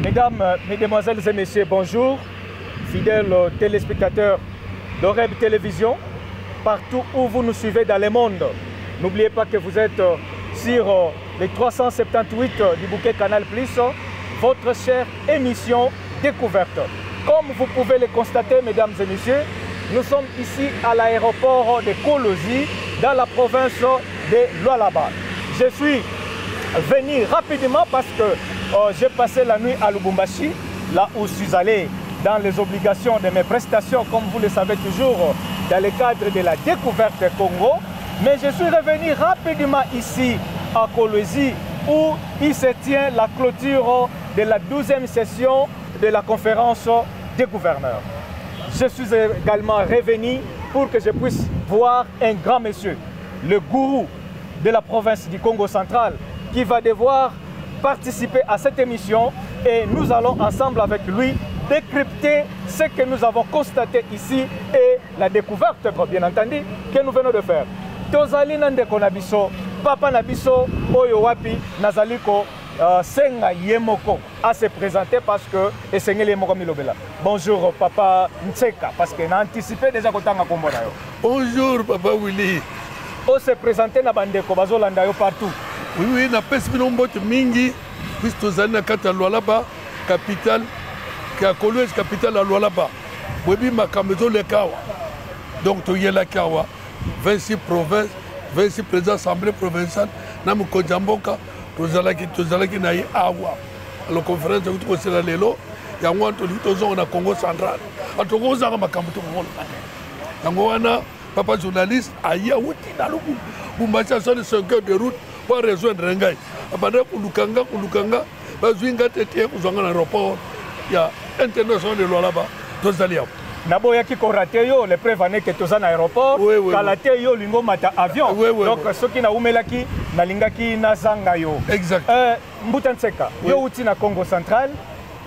Mesdames, Mesdemoiselles et Messieurs, bonjour. Fidèles téléspectateurs d'Oreb Télévision, partout où vous nous suivez dans le monde, n'oubliez pas que vous êtes sur les 378 du bouquet Canal+, votre chère émission découverte. Comme vous pouvez le constater, mesdames et messieurs, nous sommes ici à l'aéroport de Kolosi, dans la province de Lualaba. Je suis venu rapidement parce que j'ai passé la nuit à Lubumbashi, là où je suis allé dans les obligations de mes prestations, comme vous le savez toujours, dans le cadre de la découverte Congo. Mais je suis revenu rapidement ici à Kolwezi, où il se tient la clôture de la 12e session de la conférence des gouverneurs. Je suis également revenu pour que je puisse voir un grand monsieur, le gourou de la province du Congo central, qui va devoir participer à cette émission et nous allons ensemble avec lui décrypter ce que nous avons constaté ici et la découverte, bien entendu, que nous venons de faire. Tozali na ndeko na biso, papa na biso, oyo wapi, nazali ko senga ye moko à se présenter parce que esengeli ye moko milobela. Bonjour papa Ntseka, parce que na anticipé déjà kotanga kombo na yo. Bonjour papa Willy. O se présenter na bandeko bazolanda yo partout. Oui, oui, na pesi bino mbote mingi, puisque tozali na kati ya Lualaba, capitale ya Kolwezi, capitale ya Lualaba. Boyebi makambo ezoleka awa. Donc toyelaki awa 26 provinces, 26 présidents assemblée provinciale na mokonzi ya mboka tozalaki na ye awa. Alors conférence ekoki kosela lelo, yango wana tolingi tozonga na Congo central. Alors tokozanga makambo tokokoloba te. Yango wana papa journaliste aye awuti na Lubumbashi asali 5 heures de route po rejoindre ngai. Abandaki koluka nga, koluka nga, bazwi nga te te kozwa nga na aéroport ya international de Lualaba, tozali awa. Naboyaki korate yo, le preuve ane ke toza na aéroport. Oui, oui, kala oui. te yo olingi omata avion. Oui, oui, Donc, oui. soki naumelaki, nalingaki nazanga yo. Exact. Mbuta Ntseka, Oui. yo uti na Congo central,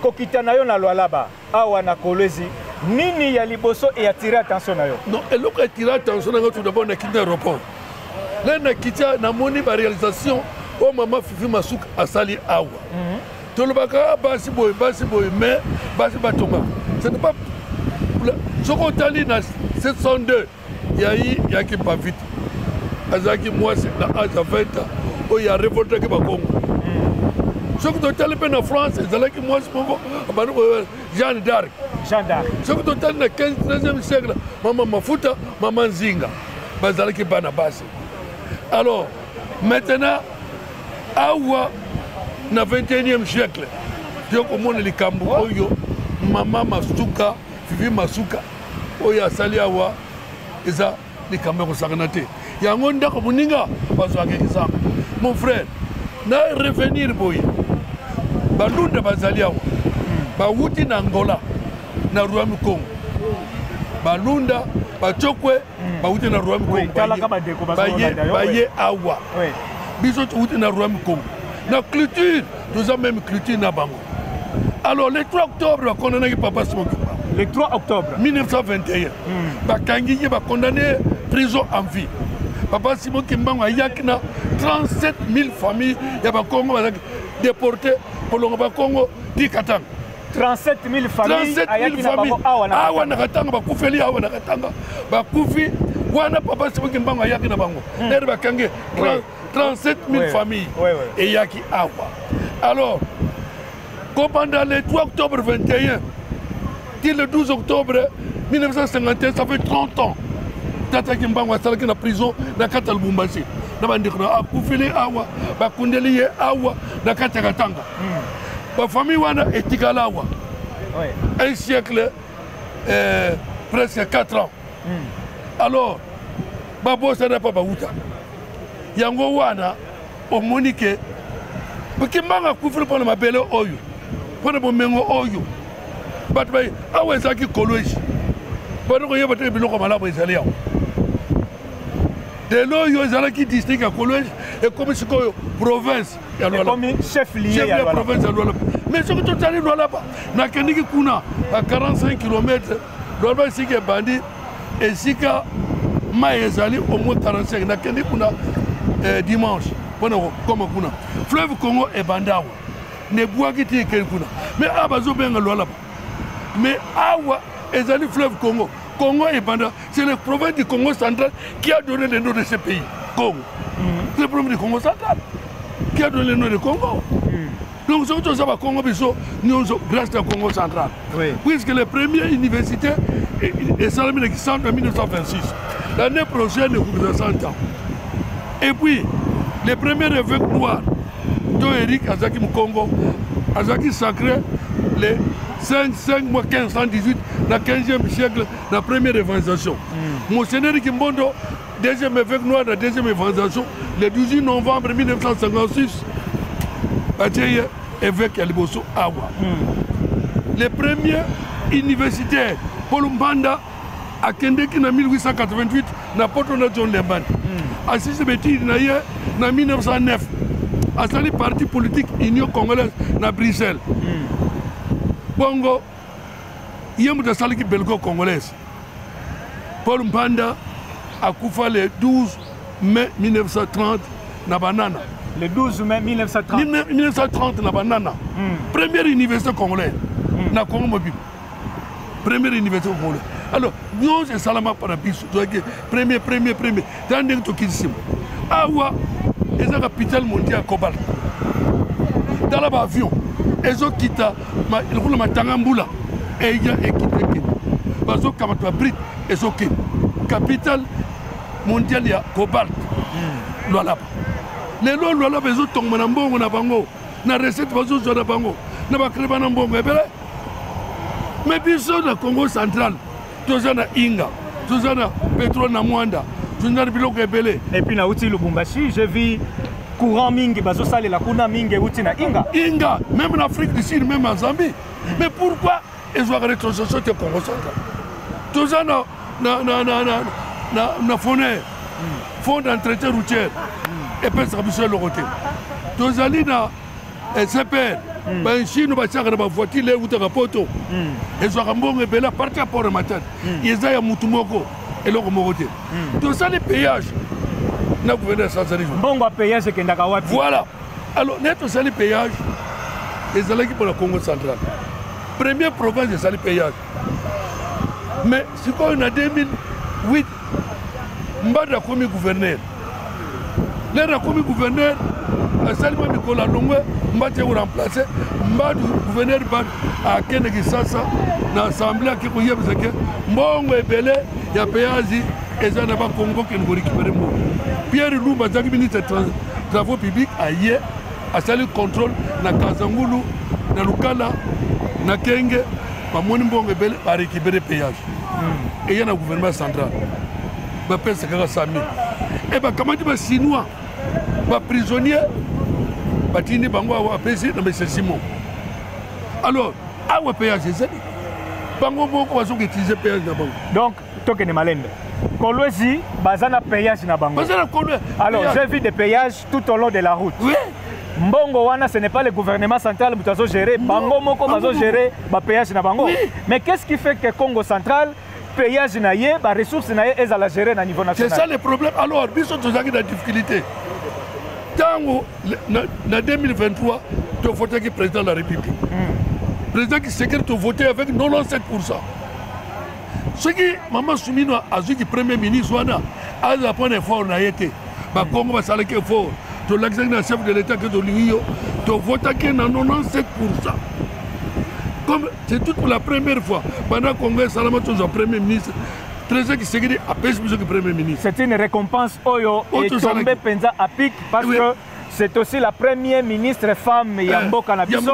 kokita na yo na Lualaba, awa na Kolwezi, nini ya liboso e attirer attention na yo? Non, eloko attirer attention na nga tout d'abord nakiti na aéroport. Là nakiti namoni ba réalisation oyo mama Fifi Masuka asali awa. Tolobaka basi boye, basi boye, mais basi batongaka. Ce n'est pas soki otali na 702 yayi yaki Pavit. Azalaki mwasi na âge ya 20 ans oyo ya révoltaki bakongo. Soki totali mpe na France ezalaki mwasi moko abandi koyeba Jeanne d'Arc. Jeanne d'Arc. Soki totali na 15, 13e siècle, mama Mafuta, mama Nzinga bazalaki bana basi. Alors maintenant awa na 21e siècle tokomona likambo oyo mama Masuka, Fifi Masuka oyo asali awa eza likambo ya kosakana te. Yango ndako moninga bazwaka exemple. Mon frère, na revenir boye balunda bazali awa bawuti na Angola na Royaume Congo, balunda bacokwe bawuti na Royaume Oui, Congo, talaka bandeko bazolanda yo, baye oui. awa. Oui. Biso towuti na Royaume Congo na culture, toza même culture na bango. Alors le 3 octobre bakondamnaki papa Simon Kimbangu. Le 3 octobre 1921. Bakangi ye, bakondamné prison en vie. Papa Simon Kimbangu ayaki na 37 000 familles ya bakongo bazalaki déporté kolonga bakongo ti Katanga. 37 000 familles 37 000 ayaki na familles bango awa na awa Katanga. na Katanga, bakufeli awa na Katanga, bakufi wana. Papa Simon Kimbangu ayaki na bango ere bakangi 37 000 familles eyaki awa. Alors pendant le 3 octobre 21 ti le 12 octobre 1951, ça fait 30 ans tata Kimbangu asalaki na prison na kati ya Lubumbashi na bandeko na akufeli awa, bakundeli ye awa na kati ya Katanga. Bafamille wana etikala awa un siècle, presque 4 ans. Alors babosana mpa bawuta yango wana. Omoni ke Kimbangu akufeli mpona mabele oyo, mpona bomengo oyo bato baye awa ezalaki Kolwezi, bana koyeba te biloko malamu ezali awa. Lelo oyo ezalaki district ya Kolwezi, ekomi sikoyo province ya Lualaba. Ekomi chef lieu Chef ya ya Lualaba. province ya Lualaba. Mais soki totali Lualaba, nakendiki kuna ba 45 km Lualaba esika ebandi, esika mai ezali au moins 45. Nakendi kuna dimanche mpona kokoma kuna. Fleuve Congo ebandi awa. Nebwaki ti ekei kuna. Mais awa bazobenga Lualaba. Mais awa ezali fleuve Congo. Congo ebanda, c'est le province du Congo central qui a donné le nom de ce pays. Congo. C'est le province du Congo central qui a donné le nom de Congo. Donc soki toza bakongo biso nyonso grâce na Congo central. Oui. Puisque les premières universités esalami na Kisantu en 1926. L'année prochaine ekokisa 100 ans. Et puis les premiers évêques noirs dont Eric azalaki mokongo azalaki sacré le 5 5 mois 1518 na 15e siècle na première évangélisation. Monseigneur Kimbondo, deuxième évêque noir na deuxième évangélisation le 18 novembre 1956 batie ye évêque ya liboso awa. Le premier universitaire Paul Mbanda akendeki na 1888 na poto na John Lembani. Asisi betidi na ye na 1909 asali parti politique Union congolaise na Bruxelles. Bongo ye moto asalaki belgo congolaise. Paul Mbanda akufa le 12 mai 1930 na Banana. Le 12 mai 1930. 1930 na Banana. Première université congolaise na Congo mobile. Première université congolaise. Alors nyonso esalama mpona biso tozalaki premier premier premier tala ndenge tokiti nsima awa eza capitale mondiale ya cobalt. Tala baavion ezokita lokola matanga mbula eya ekita ekende bazokamata babrite ezokende capitale mondiale ya cobalt. Lualaba lelo Lualaba ezotongama na mbongo na bango na recette bazozwa na bango na bakreba na mbongo ebele. Mais biso na Congo central toza na Inga, toza na pétrole na Mwanda, toza na biloko ebele. Et puis nauti Lubumbashi, j'ai vu courant mingi bazosalela kuna mingi euti na Inga. Inga, même en Afrique du Sud, même en Zambie. Mais pourquoi ezwaka rétrocession te Congo central? Toza na na na na na na na FONER, fonds d'entretien routier, epesaka biso eloko te. Tozali na CPR, banchino batiaka na bavoiture eutaka poto, ezwaka mbongo ebele apartir ya port ya Matadi, eza ya mutu moko eloko moko te. Tosali péage na gouverneur Sansani. Mbongo ya péage ekendaka wapi? Voilà. Alors ne tosali péage ezalaki mpona Congo central, première province esali péage. Mais sikoyo na 2008 Mbadi akomi gouverneur. Lere akomi gouverneur asali mwa mikolo alongwe, Mbadi ekoremplace Mbadi. Gouverneur Mbadi akende Kisasa na assemblée, ake koyebisa ke mbongo ebele ya péage eza na bakongo, bokende korécupérer mbongo. Pierre Lumba azalaki ministre travaux publics, aye asali contrôle na Kazangulu, na Lukala, na Kenge, bamoni mbongo ebele, barécupérer péage. Eya na gouvernement central, bapesa kaka 100 000 e bakamati bachinois baprisonnier, batindi bango awa, apesi na monsieur Simon. Alors awa péage ezali, bango moko bazoki utiliser péage na bango. Donc tokende malembe. Kolwezi baza na péage na bango. Baza na Kolwezi. Alors j'ai vu des péages tout au long de la route. Oui. Mbongo wana, ce n'est pas le gouvernement central moto azogérer, bango moko bazogérer bapéage na bango. Oui. Mais qu'est-ce qui fait que Congo central, péage na ye, baressource na ye ezala géré na niveau national? C'est ça le problème. Alors biso tozalaki na difficulté ntango na 2023 tovotaki président de la République, président Tshisekedi, tovote avec 97. Soki mama Suminwa azwiki premier ministre wana, azala mpona effort na ye te. Bakongo basalaki effort, tolakisaki na chef de l'État ke tolingi yo, tovotaki na 97. Comme c'est toute pour la première fois banda Congo esalama tozwa premier ministre, président Tshisekedi apesi biso ki premier ministre. C'est une récompense oyo etombe mpenza à pic parce que c'est aussi la première ministre femme ya mboka na biso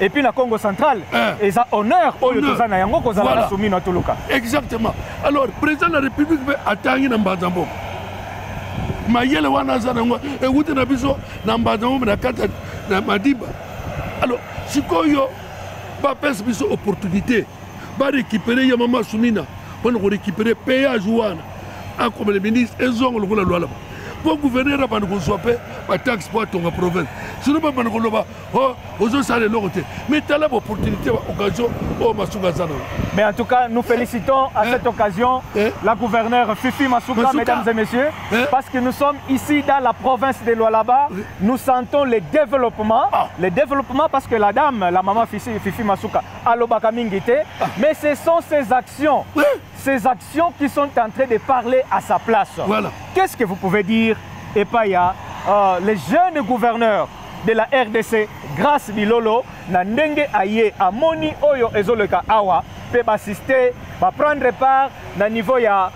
et puis na Congo central. Eza honneur oyo toza na yango kozala na Suminwa Tuluka. Exactement. Alors président de la République mpe atangi na Mbanza Mboka, mayele wana aza nango ewuti na biso na Mbanza Mboka na kati na Madiba. Alors sikoyo bapesa biso opportunité barécupérer ya mama Suminwa mpona korécupérer péage wana, akomela ministre, ezonga lokola Lualaba. Mpo gouverneur abanda kozwa mpe bataxe mpo atonga province, sino babanda koloba oh, ozosala eloko te. Mais tala baopportunité, baoccasion oyo Masuka aza nango. Mais en tout cas, nous félicitons à cette occasion la gouverneure Fifi Masuka, Masuka, mesdames et messieurs, parce que nous sommes ici dans la province de Lualaba. Nous sentons le développement, le développement parce que la dame, la maman Fifi, Fifi Masuka, alobaka mingi te, mais ce sont ses actions, ces actions qui sont en train de parler à sa place. Voilà. Qu'est-ce que vous pouvez dire, epai ya les jeunes gouverneurs de la RDC, Grâce Bilolo, na ndenge aye amoni oyo ezoleka awa pe baassister, baprendre part na niveau ya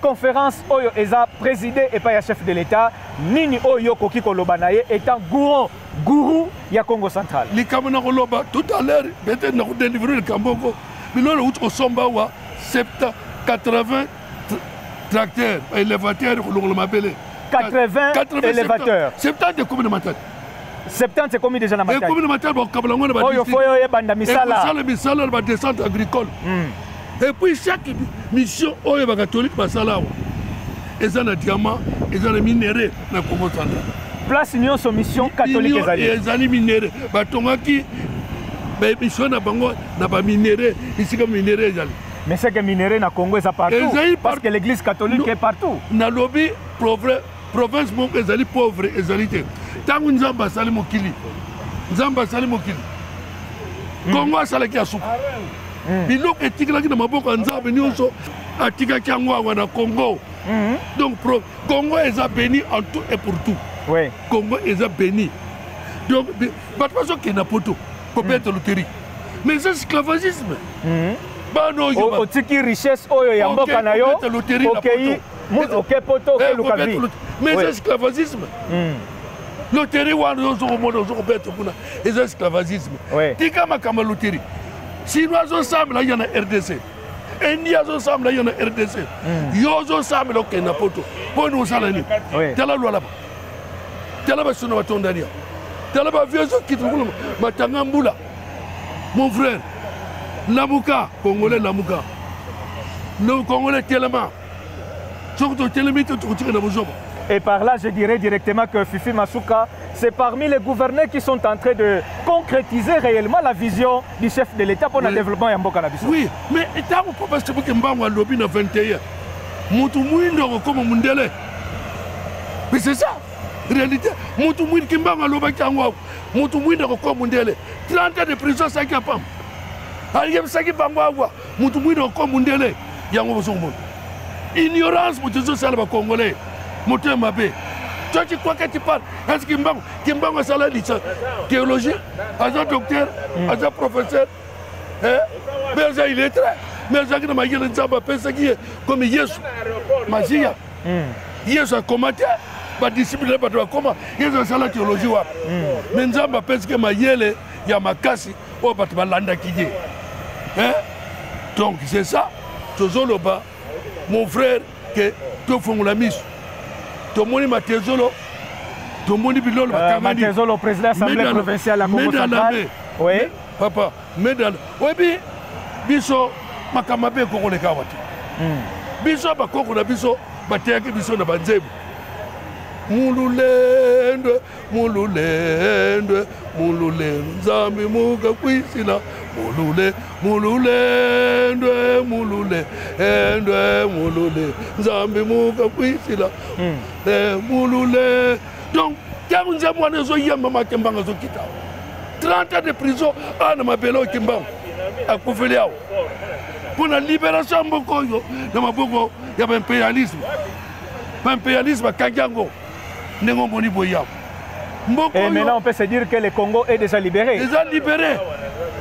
conférence oyo eza présidé epai ya chef de l'État? Nini oyo okoki koloba na ye étant gourou ya Congo Central? Likambo na koloba tout à l'heure, peut-être na kodélivre likambo oko bilolo euti kosomba awa 70 80 tracteur, élévateur, kolongola mabele. 80 élévateurs. 70 ekomi na Matadi. 70 ekomi déjà na Matadi. Ekomi na Matadi, bakokabola yango na oyo fo oyo ebanda misala. Ekosala misala na badescente agricole. Et puis chaque mission oyo bacatholique basala awa eza na diamant, eza na minerai na Congo Central. Place nyonso mission catholique ezali. Ezali minerai. Batongaki bamission na bango na baminerai, esika minerai ezali. Mais c'est que minerai na Congo eza partout. Ezali. Parce que l'Église catholique est partout. Nalobi pauvre province moko ezali pauvre ezali te. Ntango Nzambe asali mokili, Nzambe asali mokili, Kongo asalaki ya suka. Biloko etikalaki na maboko ya Nzambe nyonso, atikaki yango awa na Congo. Donc Congo eza béni en tout et pour tout. Congo eza béni. Donc bato bazokende na poto kobeta loterie, mais eza esclavagisme. Bana oyo otiki richesse oyo ya mboka na yo, okei oke poto, okeluka vie. Mais eza esclavagisme. Loterie wana ozokomona, ozokobeta kuna, eza esclavagisme. Tika makambo ya loterie. Sino azosambela ya na RDC, Indi azosambela ya na RDC, yo ozosambela okende na poto mponi osala nini? Tala Lwalaba, tala basuna batondani ya, tala bavie ezokita lokola matanga mbula. Mon frère, lamuka. Congolais, lamuka. No Congolais, telema. Soki totelemi te, tokotika na bozoba. Et par là, je dirais directement que Fifi Masuka, c'est parmi les gouverneurs qui sont en train de concrétiser réellement la vision du chef de l'État pour le développement ya mboka na biso. Oui, mais ntango papa Simon Kimbangu alobi na 21, motu mwindo akokoma mundele, mais c'est ça réalité. Motu mwindo, Kimbangu alobaki yango awa, motu mwindo akokoma mundele. 30 ans de prison asalaki ya pamba, ayebisaki bango awa, motu mwindo akokoma mundele. Yango bozokomona ignorance, moto ezosala bacongolais moto ya mabe. Toi, tu crois que tu parles. Est-ce que Kimbangu, Kimbangu asala licence théologie, aza docteur, aza professeur, eh? Mais aza illettré, mais azalaki na mayele Nzambe apesaki ye, comme Yesu Masiya. Yesu akoma te, badisciple na bato bakoma. Yesu asala théologie wapi? Mais Nzambe apesaki mayele ya makasi oyo bato balandaki ye, eh? Donc c'est ça tozoloba, mon frère, ke tofongola miso. Tomoni Matezolo, tomoni Bilolo. Bakangani Matezolo, président assemblée provinciale ya Congo Central. Oui. Papa medal, oyebi biso makambo mabe ekokoleka awa te. Biso bakoko na biso bateyaki biso na banzembo: mululendwe, mululendwe, mululendwe, Nzambe mukakwisila mulule, mululendwe, mululendwe, mulule, Nzambe mukakwisila mulule. Donc ntango nzembo wana ezoyamba, Makembanga azokita 30 ans de prison awa na mabele oyo. Kimbangu akufeli awa mpo na libération ya mboka oyo na maboko ya baimpérialisme. Baimpérialisme bakangi yango ndenge omoni boye awa mboka. Et maintenant, on peut se dire que le Congo est déjà libéré. Eza libéré.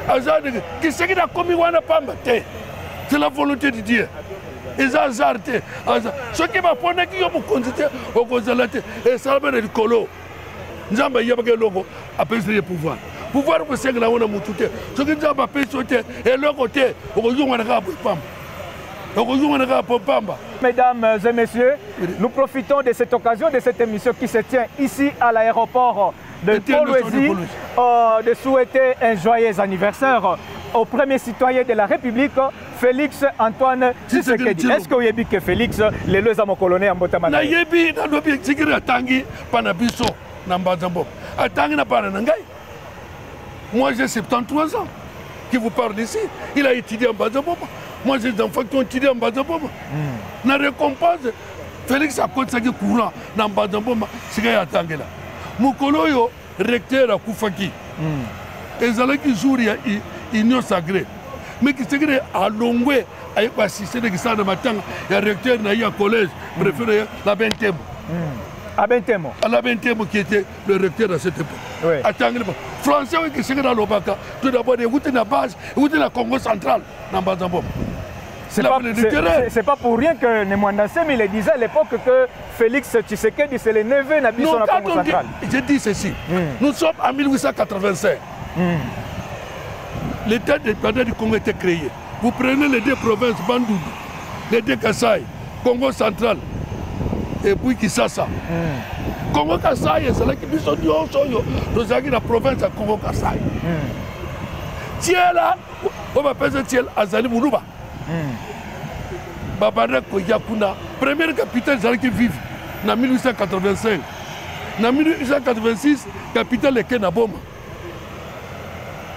Aza Tshisekedi akomi wana pamba te, c'est la volonté de Dieu, eza hasard te. Soki baponaki yo mokonzi te, okozala te. Esalama na likolo. Nzambe ayebaki eloko apesi ye pouvoir. Pouvoir kosengela yango na motu te. Soki Nzambe apesi yo te, eloko te, okozongwana kaka boye pamba, okozongwana kaka po pamba. Mesdames et messieurs, nous profitons de cette occasion, de cette émission qui se tient ici à l'aéroport de Kolwezi, de souhaiter un joyeux anniversaire au premier citoyen de la République. Félix Antoine Tshisekedi. Est-ce que oyebi que Félix lelo eza mokolo ne ya mbotama na ye? Nayebi, nalobi Tshisekedi atangi mpa na biso na Mbanza-Mboka, atangi na bana na ngai. Moi j'ai 73 ans qui vous parle ici. Il a étudié en Mbanza-Mboka. Moi j'ai des enfants qui ont étudié en Mbanza-Mboka. Na récompense Félix akotisaki courant na Mbanza-Mboma sika ye atangela. Mokolo oyo recteur akufaki, ezalaki jour ya union sacrée, mais Tshisekedi alongwe aye koassiste na kisala na matanga ya recteur na ye ya collège préféré Labin Ntemo. Abbé Ntemo. Labin Ntemo qui était le recteur à cette époque. Atangeli ba français oyo Tshisekedi alobaka tout d'abord ekuti na base, ekuti na Congo central na Mbanza-Mboma. C'est pas, c'est pas pour rien que Ne Muanda Nsemi le disait à l'époque que Félix Tshisekedi c'est le neveu na biso na Congo central. J'ai dit ceci. Nous sommes en 1885. L'État indépendant du Congo était créé. Vous prenez les deux provinces, Bandundu, les deux Kasaï, Congo central et puis Kinshasa. Congo Kasaï, c'est là qui biso nyonso oyo tozalaki na province ya Congo Kasaï. Tiela, oyo bapesa Tiela azali Moluba. Babanda koya kuna. Première capitale ezalaki Vive na 1885. Na 1886, capitale eke na Boma.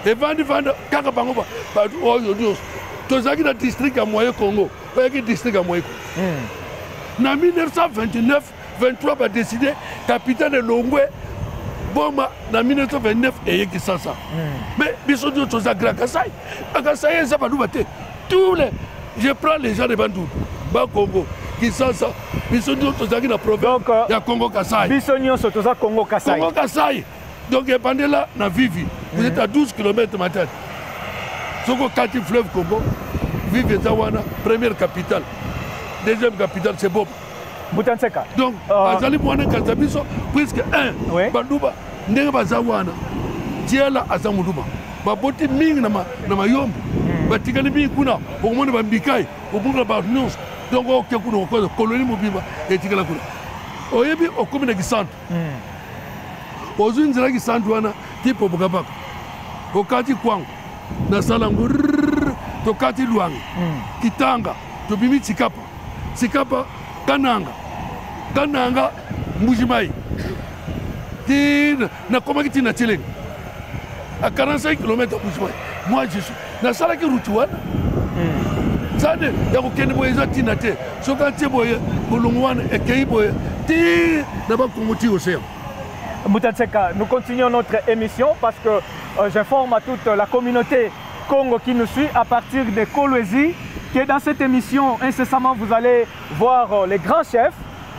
Evandi vanda kaka bango bato oyo nyonso. Tozalaki na district ya Moyen Congo, oyaki district ya Moyen Congo. Na 1929, 23 ba décidé capitale elongwe Boma na 1929 eye Kinshasa. Mais biso nyonso toza Grand Kasaï. Kasaï eza baluba te. Tous les, je prends les gens de Bandundu, ba Congo, Kinshasa, biso nyonso tozalaki na province Donc, ya Congo Kasaï. Biso nyonso toza Congo Kasaï. Congo Kasaï. Donc ebandela na Vivi. Vous êtes à 12 km Matadi. Soko kati fleuve Congo, Vivi eza wana, première capitale. Deuxième capitale c'est Boma. Mbuta Nseka. Donc, azali mwana kata biso puisque un, Banduba ndenge baza wana. Tiela aza muluba. Baboti mingi na mayombe. Batikali mingi kuna, okomona ba mbikai, okomona ba nyonso. Donc oke kuna okoza colonie mobimba etikala kuna. Oyebi okomi na Kisantu. Ozwi nzela Kisantu wana tipo bokabaka. Okati kwango na salango rrrr, tokati Lwanga. Kitanga tobimi Tshikapa. Tshikapa Kananga. Kananga Mbujimayi. Ti nakomaki ti na Tshilenge. À 45 km à Mbujimayi. Moi je suis nasalaki route wana. Sade ya kokende boye eza ntina te. Soki atie boye bolongo wana ekei boye ti na bakongo ti océan. Mbuta Nseka, nous continuons notre émission parce que j'informe à toute la communauté Congo qui nous suit à partir de Kolwezi que dans cette émission, incessamment, vous allez voir les grands chefs.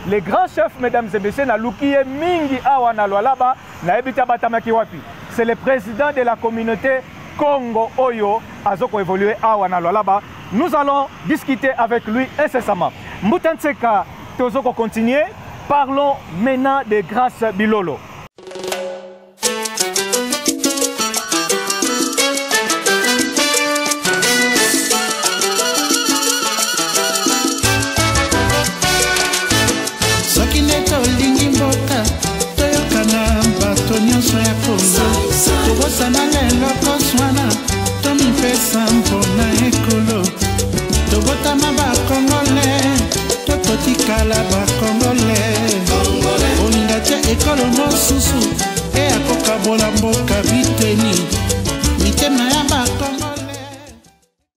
Les grands chefs, mesdames et messieurs, na luki ye mingi awa na Lualaba, na ebita batamaki wapi. C'est le président de la communauté Congo Oyo, azoko évoluer awa na Lualaba. Nous allons discuter avec lui incessamment. Mbuta Nseka, tozoko continuer. Parlons maintenant de Grâce Bilolo. Soki nde tolingi mboka, toyokana bato nyonso ya Kongo. Tobosana lelo koswana, tomipesa mpona ekolo. Tobotama bakongole, tokotikala bakongole. Olinga te ekolo mosusu eya kokabola mboka.